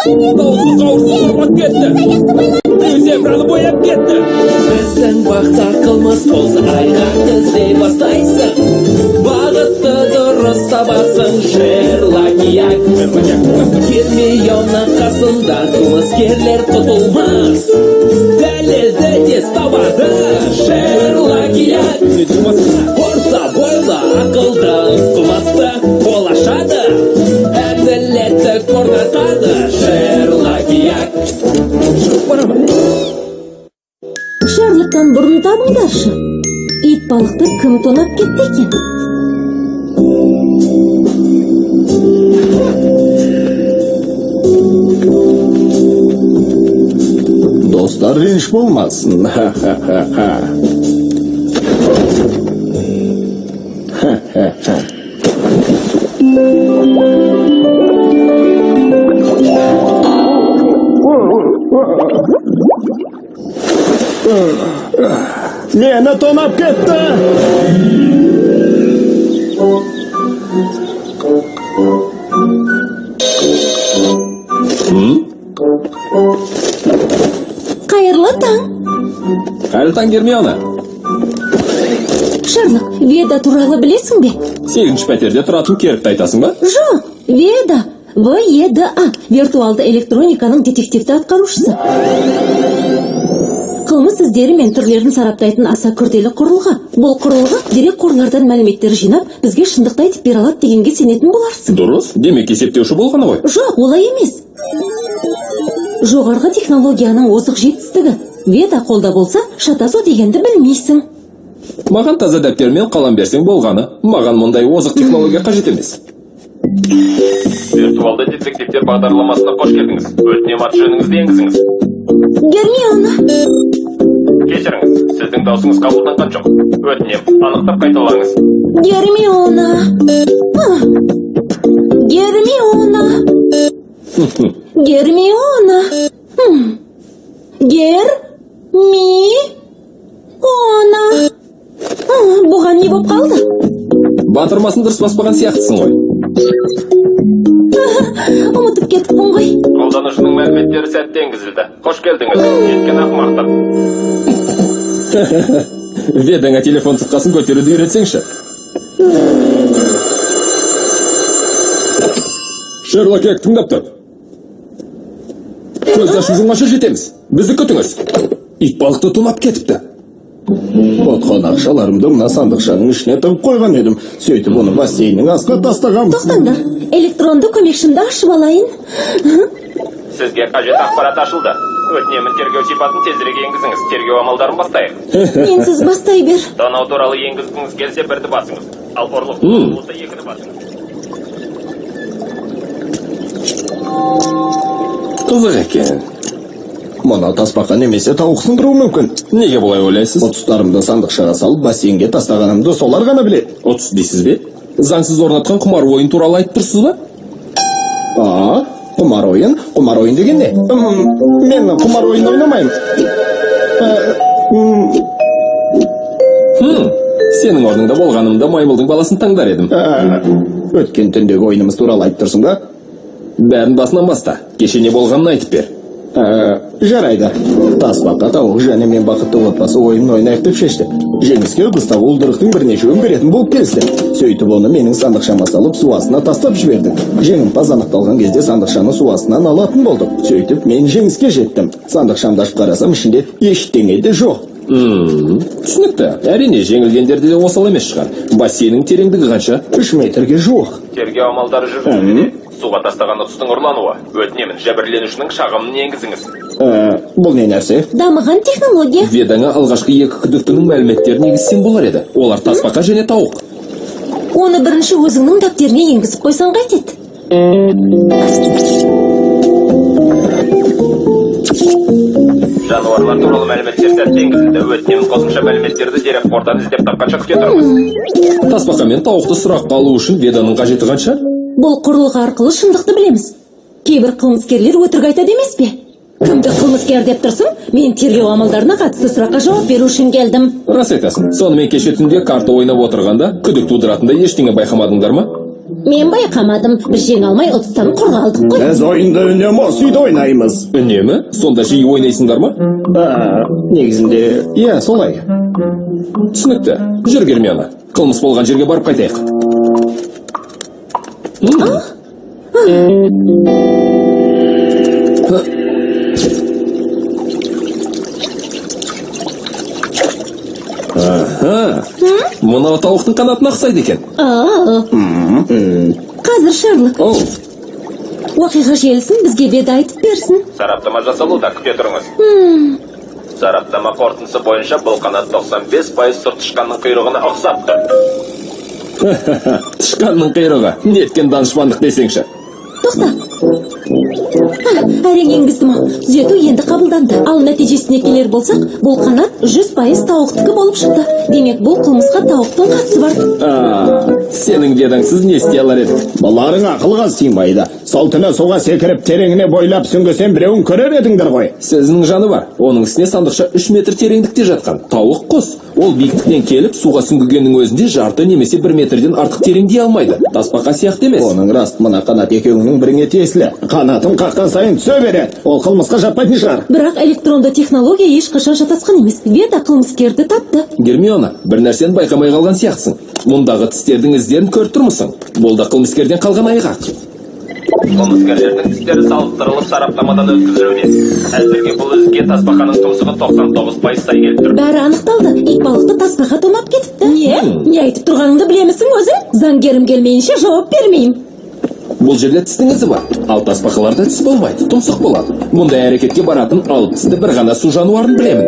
Дауысы қауырсын қорғап кетті. Зебраны бояп кетті. Біздің бақта қылмыс болса, айғақты іздей бастайсың. Бағытты дұрыс табасың, Шерлок Як. Гермиона қасында, қылмыскерлер құтылмас. Дәлелді тез табады, Шерлок Як. Орта бойлы, ақылды, қылмысты қол ашады. Әділеттік орнатады, Шерлок Як. Шығып бара ма? Шерлоктан бұрын табыңдаршы. Ит балықты кім тонап кетті екен? Достар, реніш болмасын. Ха-ха-ха-ха. Ха-ха-ха. Мені тонап кетті. Қайырлы таң. Қайырлы таң, Гермиона. Шерлок, Веда туралы білесің бе? 8-ші пәтерде тұратын Керікті айтасың ба? Жоқ, Веда. В-Е-Д-А. Виртуалды электрониканың детективті атқарушысы. Қылмыс іздері мен түрлерін сараптайтын аса күрделі құрылғы. Бұл құрылғы дерек қорлардан мәліметтер жинап, бізге шындықты айтып бере алады дегенге сенетін боларсың. Дұрыс, демек есептеуші болғаны ғой. Жоқ, олай емес. Жоғарғы технологияның озық жетістігі. Веда қолда болса, шатасу дегенді білмейсің. Маған таза дәптер мен қалам берсең болғаны. Маған мұндай озық технология қажет емес. Виртуалды детективтер бағдарламасына қош келдіңіз. Өтінем, аты жөніңізді енгізіңіз. Гермиона. Кешіріңіз, сіздің даусыңыз қабылданған жоқ. Өтінем, анықтап қайталаңыз. Гермиона. Гермиона. Гермиона. Гермиона. Бұған не боп қалды? Батырмасын дұрыс баспаған сияқтысың ғой. Ұмытып кетіппін ғой. Қолданушының мәліметтері сәтті енгізілді. Қош келдіңіз. Неткен ақымақтық. Ведаңа телефон тұтқасын көтеруді үйретсеңші. Шерлок Ек, тыңдап тұр. Көз ашып жұмғанша жетеміз. Бізді күтіңіз. Ит балықты тонап кетіпті. Ұтқан ақшаларымды мына сандықшаның ішіне тығып қойған едім. Сөйтіп оны бассейннің астына тастағам. Тоқтаңдар. Электронды көмекшімді ашып алайын. Сізге қажет ақпарат ашылды. Өтінемін, тергеу сипатын тезірек енгізіңіз. Тергеу амалдарын бастайық. Менсіз бастай бер. Тонау туралы енгізгіңіз келсе, бірді басыңыз. Ал ұрлық туралы болса, екіні басыңыз. Қызық екен. Мұны тасбақа немесе тауық сындыруы мүмкін. Неге бұлай ойлайсыз? Ұтыстарымды сандықшаға салып бассейнге тастағанымды солар ғана біледі. Ұтыс дейсіз бе? Заңсыз орнатқан құмар ойын туралы айтып тұрсыз ба? А, құмар ойын? Құмар ойын деген не? Мен құмар ойын ойнамаймын. Сенің орныңда болғанымда маймылдың баласын таңдар едім. Өткен түндегі ойынымыз туралы айтып тұрсың ба? Бәрін басынан баста. Кеше не болғанын айтып бер. Жарайды. Тасбақа, тауық және мен бақытты отбасы ойынын ойнайық деп шештік. Жеңіске ыдыстағы уылдырықтың бірнешеуін беретін болып келістік. Сөйтіп оны менің сандықшама салып су астына тастап жібердік. Жеңімпаз анықталған кезде сандықшаны су астынан алатын болдық. Сөйтіп мен жеңіске жеттім. Сандықшамды ашып қарасам, ішінде ештеңе де жоқ. Түсінікті. Әрине, жеңілгендерде де осал емес шығар. Бассейннің тереңдігі қанша? 3 метрге жуық. Тергеу амалдары жүргізілуде. Суға тастаған ұтыстың ұрлануы. Өтінемін, жәбірленушінің шағымын енгізіңіз. Бұл не нәрсе? Дамыған технология. Ведаңа алғашқы екі күдіктінің мәліметтерін енгізсең болар еді. Олар тасбақа және тауық. Оны бірінші өзіңнің дәптеріне енгізіп қойсаң қайтеді? Жануарлар туралы мәліметтер сәтті енгізілді. Өтінемін, қосымша мәліметтерді дерекқордан іздеп тапқанша күте тұрыңыз. Тасбақа мен тауықты сұраққа алу үшін Веданың қажеті қанша? Бұл құрылғы арқылы шындықты білеміз. Кейбір қылмыскерлер өтірік айтады емес пе? Кімді қылмыскер деп тұрсың? Мен тергеу амалдарына қатысты сұраққа жауап беру үшін келдім. Рас айтасың. Сонымен кеше түнде карта ойнап отырғанда күдік тудыратындай ештеңе байқамадыңдар ма? Мен байқамадым, біз жеңе алмай ұтыстан құр қалдық қой. Біз ойынды үнемі осы үйде ойнаймыз. Үнемі? Сонда жиі ойнайсыңдар ма? А, негізінде, иә, солай. Түсінікті. Жүр, Гермиона. Қылмыс болған жерге барып қайтайық. Аха. Мынау тауықтың қанатына ұқсайды екен. Аа. Қазір, Шерлок, Оу, оқиға желісін бізге Веда айтып берсін. Сараптама жасалуда, күте тұрыңыз. Сараптама қорытындысы бойынша бұл қанат 95% сұр тышқанның құйрығына ұқсап тұр. Тышқанның құйрығы. Неткен данышпандық десеңші. Тоқта. Әрең енгіздім ау. Түзету енді қабылданды. Ал нәтижесіне келер болсақ, бұл қанат 100% тауықтікі болып шықты. Демек, бұл қылмысқа тауықтың қатысы бар. А, сенің Ведаңсыз не істей алар едік? Бұларың ақылға сыймайды. Сол түні суға секіріп, тереңіне бойлап сүңгісем, біреуін көрер едіңдер ғой. Сөзінің жаны бар. Оның үстіне сандықша 3 метр тереңдікте жатқан. Тауық құс. Ол биіктіктен келіп, суға сүңгігеннің өзінде жарты немесе 1 метрден артық тереңдей алмайды. Тасбақа сияқты емес. Оның рас, мына қанат екеуіңнің біріңе тиесілі. Қанатын қаққан сайын түсе береді. Ол қылмысқа жатпайтын шығар. Бірақ электронды технология ешқашан шатасқан емес. Веда қылмыскерді тапты. Гермиона, бір нәрсені байқамай қалған сияқтысың. Мұндағы тістердің іздерін көріп тұрмысың. Бұл да қылмыскерден қалған айғақ. Қылмыскерлердің тістері салыстырылып сараптамадан өткізілуде. Әзірге бұл ізге тасбақаның тұмсығы 99% сай келіп тұр. Бәрі анықталды. Итбалықты тасбақа тонап кетіпті. Не? Не айтып тұрғаныңды білемісің өзің? Заңгерім келмейінше жауап бермеймін. Бұл жерде тістің ізі бар. Ал тасбақаларда тіс болмайды, тұмсық болады. Мұндай әрекетке баратын алып тісті бір ғана су жануарын білемін.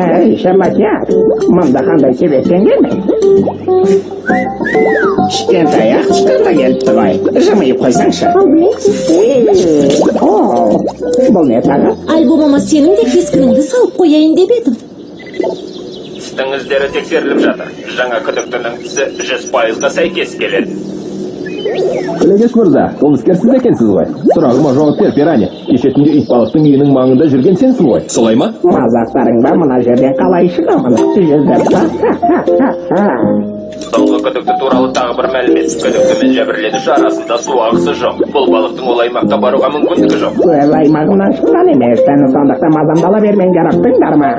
Әй, Шаматяр, мұнда қандай себептен келмей? Кішкентай ақ тышқан да келіпті ғой. Жымиып қойсаңшы. Ей, о, бұл не тағы? Альбомыма сенің де кескініңді салып қояйын деп едім. Тістің іздері тексеріліп жатыр. Жаңа күдіктінің тісі 100%-ға сәйкес келеді. Күлегеш мырза, қылмыскер сіз екенсіз ғой. Сұрағыма жауап бер, Пирани. Кеше түнде итбалықтың үйінің маңында жүрген сенсің ғой. Солай ма? Мазақтарың ба, мына жерден қалай шығамын? Жүзіп па? Соңғы күдікті туралы тағы бір мәлімет. Күдікті мен жәбірленуші арасында су ағысы жоқ. Бұл балықтың ол аймаққа баруға мүмкіндігі жоқ. Өз аймағымнан шыққан емеспін, сондықтан мазамды ала бермеңдер, ұқтыңдар ма?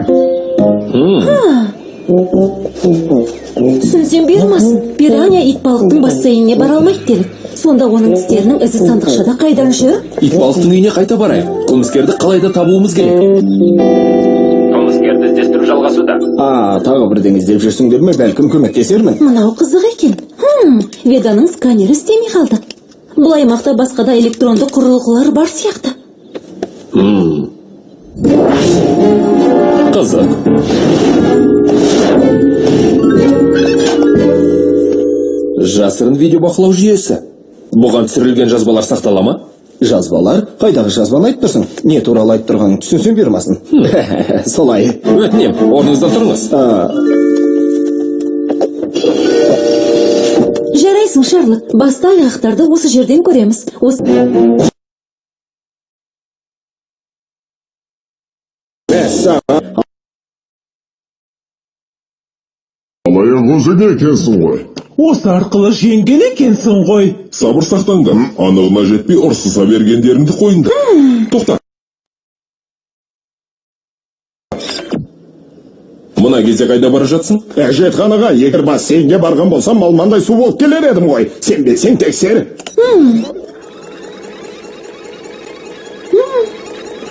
Түсінсем бұйырмасын. Пиранья итбалықтың бассейніне бара алмайды делік. Сонда оның тістерінің ізі сандықшада қайдан жүр? Итбалықтың үйіне қайта барайық. Қылмыскерді қалай да табуымыз керек. Қылмыскерді іздестіру жалғасуда. А, тағы бірдеңе іздеп жүрсіңдер ме? Бәлкім көмектесермін. Мынау қызық екен. Веданың сканері істемей қалды. Бұл аймақта басқа да электронды құрылғылар бар сияқты. Қызық. Жасырын видеобақылау жүйесі. Бұған түсірілген жазбалар сақтала ма? Жазбалар? Қайдағы жазбаны айтып тұрсың? Не туралы айтып тұрғанын түсінсем бұйырмасын. Солай. Өтінем, орныңыздан тұрыңыз. А, Жарайсың, Шерлок. Басты айғақтарды осы жерден көреміз. Осы мәссаған. Алаяқ өзің екенсің ғой. Осы арқылы жеңген екенсің ғой. Сабыр сақтаңдар. Анығына жетпей ұрсыса бергендеріңді қойыңдар. Тоқта. Мына кезде қайда бара жатсың? Әжетханаға егер бассейнге барған болсам, малмандай су болып келер едім ғой. Сенбесең тексер.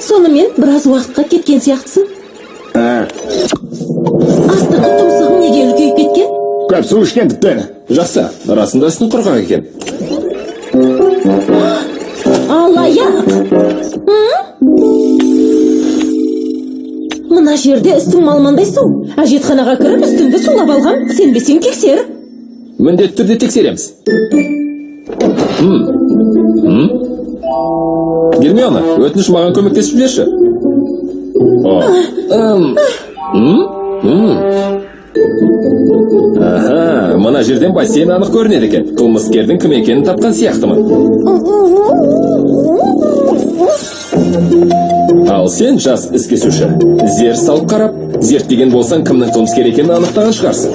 Сонымен біраз уақытқа кеткен сияқтысың. Ә, Астыңғы тұмсығың неге үлкейіп кеткен? көп су ішкендіктен. Жақсы, расында үстің құрғақ екен. Алаяқ! Мына жерде үстің малмандай су. Әжетханаға кіріп үстіңді сулап алғам. Сенбесең тексер. Міндетті түрде тексереміз. Гермиона, өтініш, маған көмектесіп жіберші. О. Ым. М? М. Аха, мына жерден бассейн анық көрінеді екен. Қылмыскердің кім екенін тапқан сияқтымын. Ал сен, жас із кесуші, зер салып қарап, зерттеген болсаң, кімнің қылмыскер екенін анықтаған шығарсың.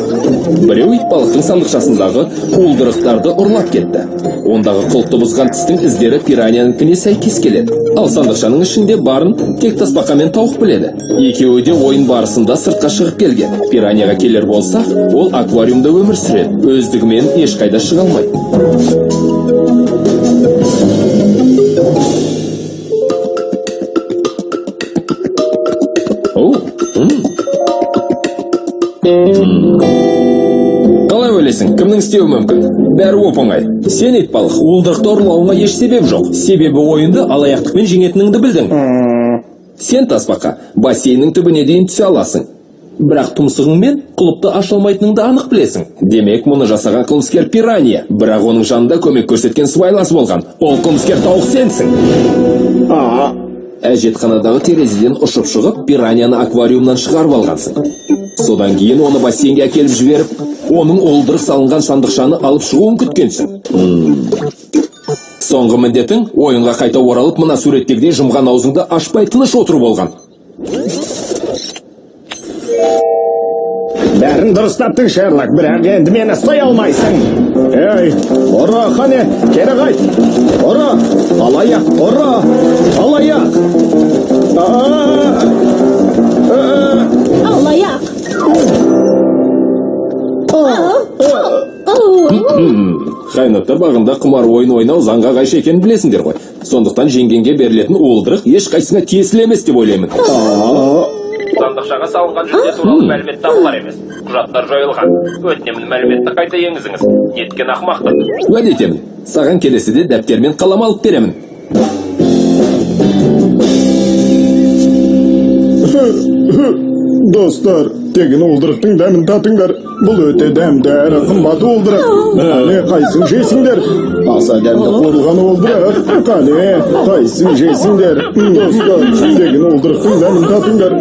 Біреу итбалықтың сандықшасындағы уылдырықтарды ұрлап кетті. Ондағы құлыпты бұзған тістің іздері пираньянікіне сәйкес келеді. Ал сандықшаның ішінде барын тек тасбақа мен тауық біледі. Екеуі де ойын барысында сыртқа шығып келген. Пираньяға келер болсақ, ол аквариумда өмір сүреді. Өздігімен ешқайда шыға алмайды. Оу, Қалай ойлайсың, кімнің істеуі мүмкін? Бәрі оп-оңай. Сен, итбалық, уылдырықты ұрлауыңа еш себеп жоқ. Себебі ойынды алаяқтықпен жеңетініңді білдің. Сен, тасбақа, бассейннің түбіне дейін түсе аласың. Бірақ тұмсығыңмен құлыпты аша алмайтыныңды анық білесің. Демек, мұны жасаған қылмыскер пиранья. Бірақ оның жанында көмек көрсеткен сыбайлас болған. Ол қылмыскер тауық сенсің. Әжетханадағы терезеден ұшып шығып, пираньяны аквариумнан шығарып алғансың. Содан кейін оны бассейнге әкеліп жіберіп, оның уылдырық салынған сандықшаны алып шығуын күткенсің. Соңғы міндетің ойынға қайта оралып, мына суреттегідей жұмған аузыңды ашпай тыныш отыру болған. Бәрін дұрыс таптың, Шерлок, бірақ енді мені ұстай алмайсың. Ей, ұры, қане, кері қайт. Ұры, алаяқ, ұры, алаяқ. А-а-а! Алаяқ! Хайуанаттар бағында құмар ойын ойнау заңға қайшы екенін білесіңдер ғой. Сондықтан жеңгенге берілетін уылдырық ешқайсысына тиесілі емес деп ойлаймын. Сандықшаға салынған жүлде туралы мәлімет табылар емес. Құжаттар жойылған. Өтінемін, мәліметті қайта енгізіңіз. Неткен ақымақтық. Уәде етемін. Саған келесіде дәптер мен қалам алып беремін. Достар, тегін уылдырықтың дәмін татыңдар. Бұл өте дәмді әрі қымбат уылдырық. Қане, қайсың жейсіңдер? Аса дәмді қуырылған уылдырық. Қане, қайсың жейсіңдер? Достар, тегін уылдырықтың дәмін татыңдар.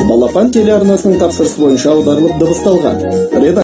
Балапан телеарнасының тапсырысы бойынша аударылып дыбысталған. Редак